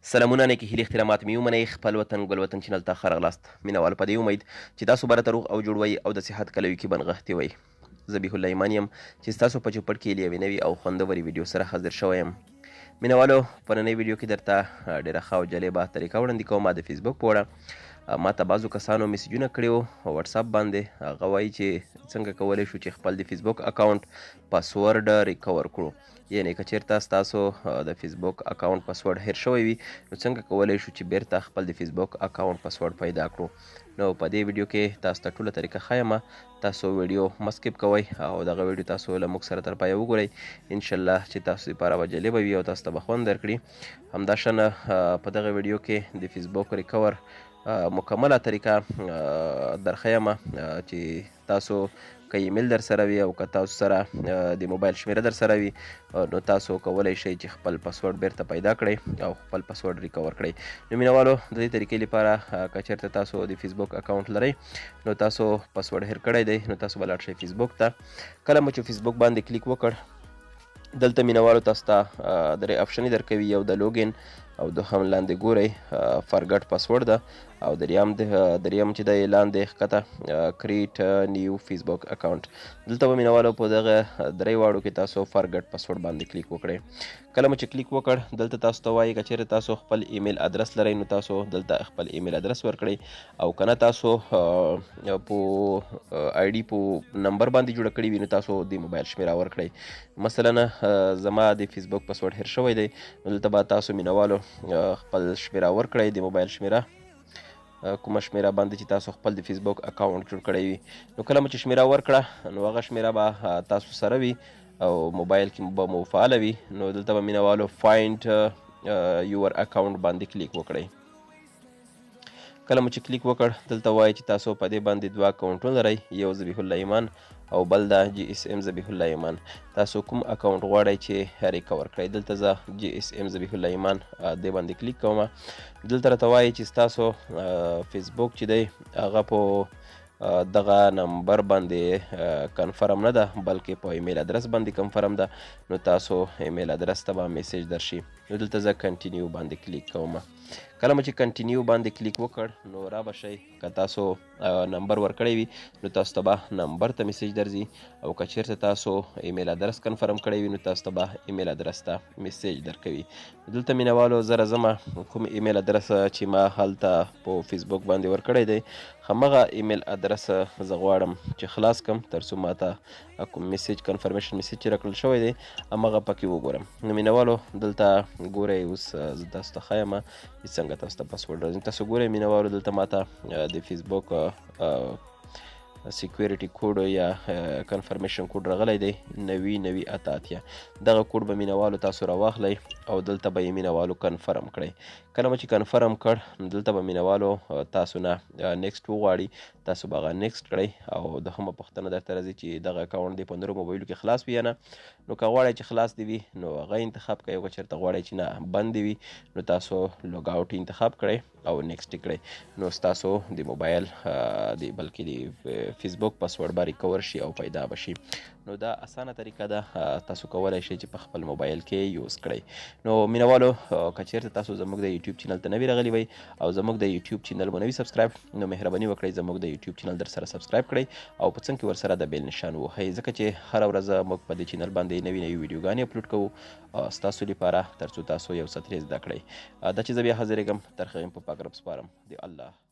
سلامونه نیکې هیلې احترامات مې ومنئ. خپل وطن ګل وطن چینل ته ښه راغلاست. مینه وال په دې امید چې تاسو به راته روغ او جوړ وئ او د صحت کلیو کې به نغښتي وئ. ذبیح الله ایمان یم چې ستاسو په چوپړ کې له یوې نوې او خوندورې ویډیو سره حاضر شوی یم. مینه والو په ننۍ ویډیو کې درته ډېره ښه او جالبه طریقه وړاندې کوم د فیسبوک په اړه. ما ته بعضو کسانو میسجونه کړي وو واتساپ باندې، هغه وایي چې څنګه کولی شو چې خپل د فیسبوک اکاونټ پاسورډ recover کړو. یعنی که چېرته ستاسو د فیسبوک اکاونټ پاسورډ هېر شوی وي نو څنګه کولی شو چې بیرته خپل د فیسبوک اکاونټ پاسورډ پیدا کړو. نو په دې ویډیو کې تاسو ته ټوله طریقه ښایم، تاسو ویډیو مه skip کوئ او دغه ویډیو تاسو له موږ سره تر پایه وګورئ. انشاءالله چې تاسو لپاره به جالبه وي او تاسو ته به خوند درکړي. همداشان په دغه ویډیو کې د فیسبوک recover مکمله طریقه درښیم چې تاسو که ایمیل در سره وي او که تاسو سره د موبایل شمیره در سره وي نو تاسو کولی شئ چې خپل پاسورډ بیرته پیدا کړئ او خپل پاسورډ recover کړئ. نو مینهوالو د دې طریقې لپاره که چېرته تاسو د فیسبوک اکاونټ لرئ نو تاسو پاسورډ هېر کړی دی نو تاسو به لاړ شئ فیسبوک ته. کله مو چې فیسبوک باندې کلیک وکړ دلته مینهوالو تاسو ته درې option ې درکوي، یو د login او دوهم لاندې ګورئ forgot password ده او دریم چې دی لاندې ښکته create new Facebook account. دلته به مینهوالو په دغه درې واړو کې تاسو forgot password باندې کلیک وکړئ. کله مو چې کلیک وکړ دلته تاسو ته وایي که چېرې تاسو خپل ایمیل ادرس لرئ نو تاسو دلته خپل ایمیل ادرس ورکړئ او که نه تاسو په ID په نمبر باندې جوړه کړې وي نو تاسو د موبایل شمېره ورکړئ. مثلا زما د فیسبوک پاسورډ هېر شوی دی نو دلته به تاسو مینهوالو خپل شمېره ورکړئ، د موبایل شمېره کومه شمېره باندې چې تاسو خپل د فیسبوک اکاونټ جوړ کړی وي. نو کله مو چې شمېره ورکړه نو هغه شمېره به تاسو سره وي او موبایل کې به مو فعاله وي. نو دلته به مینهوالو find your account باندې کلیک وکړئ. کله مو چې کلیک وکړ دلته وایي چې تاسو په دې باندې دوه اکاونټونه لرئ، یو ذبیح الله ایمان او بل دا جی اس ام ذبیح الله ایمان. تاسو کوم اکاونټ غواړئ چې recover کړئ؟ دلته زه جی اس ام ذبیح الله ایمان دې باندې کلیک کوم. دلته راته وایي چې ستاسو فیسبوک چې دی هغه په دغه نمبر باندې confirm نه ده بلکې په ایمیل ادرس باندې confirm ده، نو تاسو ایمیل ادرس ته به message درشي. نو دلته زه continue باندې کلیک کوم. کله مو چې continue باندې کلیک وکړ نو را به شئ که تاسو نمبر ورکړی وي نو تاسو ته به نمبر ته message درځي او که چېرته تاسو ایمیل ادرس confirm کړی وي نو تاسو ته به ایمیل ادرس ته message درکوي. دلته مینهوالو زه راځم کوم ایمیل ادرس چې ما هلته په فیسبوک باندې ورکړی دی همغه ایمیل ادرس زه غواړم چې خلاص کم تر څو ما ته کوم message confirmation message چې راکړل شوی دی همغه پکې وګورم. نو مینهوالو دلته ګورئ اوس زه تاسو ته ښایم چې څنګه تاسو ته پاسورډ راځي. تاسو ګورئ مینهوالو دلته ما ته د فیسبوک security code یا confirmation code راغلی دی 909088. دغه کوډ به مینهوالو تاسو راواخلئ او دلته به یې مینهوالو confirm کړئ. کله مو چې confirm کړ دلته به مینهوالو تاسو نه next وغواړي، تاسو به هغه next کړئ او دوهمه پوښتنه درته راځي چې دغه اکاونټ دې په نورو موبایلو کې خلاص وي یا نه. نو که غواړئ چې خلاص دې وي نو هغه انتخاب کړئ او که چېرته غواړئ چې نه بند دې وي نو تاسو log out انتخاب کړئ او next کړئ. نو ستاسو د موبایل د بلکې د فیسبوک پاسورډ به recover شي او پیدا به شي. نو دا اسانه طریقه ده، تاسو کولی شئ چې په خپل موبایل کې use کړئ. نو مینهوالو که چېرته تاسو زموږ د یوټیوب چینل ته نوي راغلي وئ او زموږ د یوټیوب چینل مو نوي subscribe نو مهرباني وکړئ زموږ د یوټیوب چینل در سره subscribe کړئ او په څنګ کې ورسره د bell نشان ووهئ، ځکه چې هره ورځ موږ په دې چینل باندې نوي نوي ویډیوګانې اپلوډ کوو ستاسو لپاره تر څو تاسو یو څه ترې زده کړئ. دا چې زه بیا حاضرېږم تر هغې په پاک رب سپارم. د الله